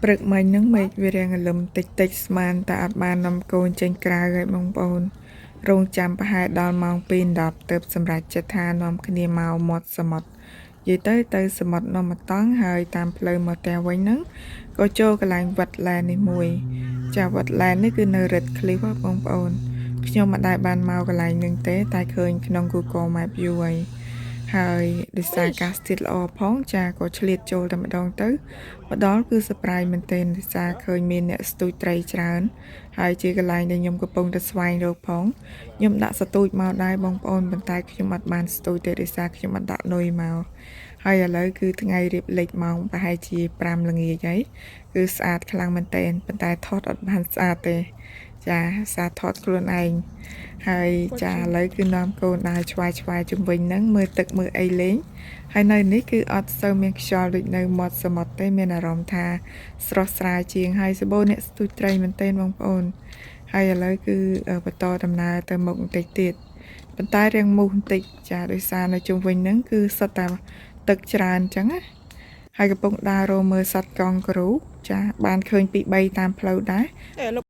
ព្រឹកមិញហ្នឹងមេឃវារាងរលឹមតិចតិចស្មានតែអត់បាននាំកូនចេញក្រៅហើយបងប្អូនរងចាំប្រហែលដល់ម៉ោង2:10ទើបសម្រេចចិត្តថានាំគ្នាមកមាត់សមុទ្រនិយាយទៅទៅសមុទ្រនាំមកតង់ហើយតាមផ្លូវមកផ្ទះវិញហ្នឹងក៏ចូលកន្លែង wetland នេះមួយចា wetland នេះគឺនៅ Redcliffe ហ៎បងប្អូនខ្ញុំមិនដែលបានមកកន្លែងហ្នឹងទេ តែឃើញក្នុង Google Map យូរហើយហើយដោយសារអាកាសធាតុល្អផងចាក៏ឆ្លៀតចូលតែម្ដងទៅមកដល់គឺ surprise មែនទែនដោយសារឃើញមានអ្នកស្ទូចត្រីច្រើន ហើយជាកន្លែងដែលខ្ញុំកំពុងតែស្វែងរកផងខ្ញុំដាក់សទូចមកដែរបងប្អូនប៉ុន្តែខ្ញុំអត់បានស្ទូចទេដោយសារខ្ញុំអត់ដាក់នុយមកហើយឥឡូវគឺថ្ងៃរៀបលិចម៉ោងប្រហែលជា5ល្ងាចហើយគឺស្អាតខ្លាំងមែនទែនប៉ុន្តែថតអត់បានស្អាតទេ ចាសាថតខ្លួនឯងហើយចាឥឡូវគឺនាំកូនដើរឆ្វាយឆ្វាយជុំវិញហ្នឹងមើលទឹកមើលអីលេងហើយនៅនេះគឺអត់សូវមានខ្យល់ដូចនៅមាត់សមុទ្រទេមានអារម្មណ៍ថាស្រស់ស្រាយជាងហើយសម្បូរអ្នកស្ទូចត្រីមែនទែនបងប្អូន ហើយឥឡូវគឺបន្តដំណើរទៅមុខបន្តិចទៀតប៉ុន្តែរៀងមូសបន្តិចចាដោយសារនៅជុំវិញហ្នឹងគឺសុទ្ធតែទឹកច្រើនអញ្ចឹងណាហើយកំពុងដើររកមើលសត្វកង់ហ្គារូចាបានឃើញពី3តាមផ្លូវដែរ Hey, look.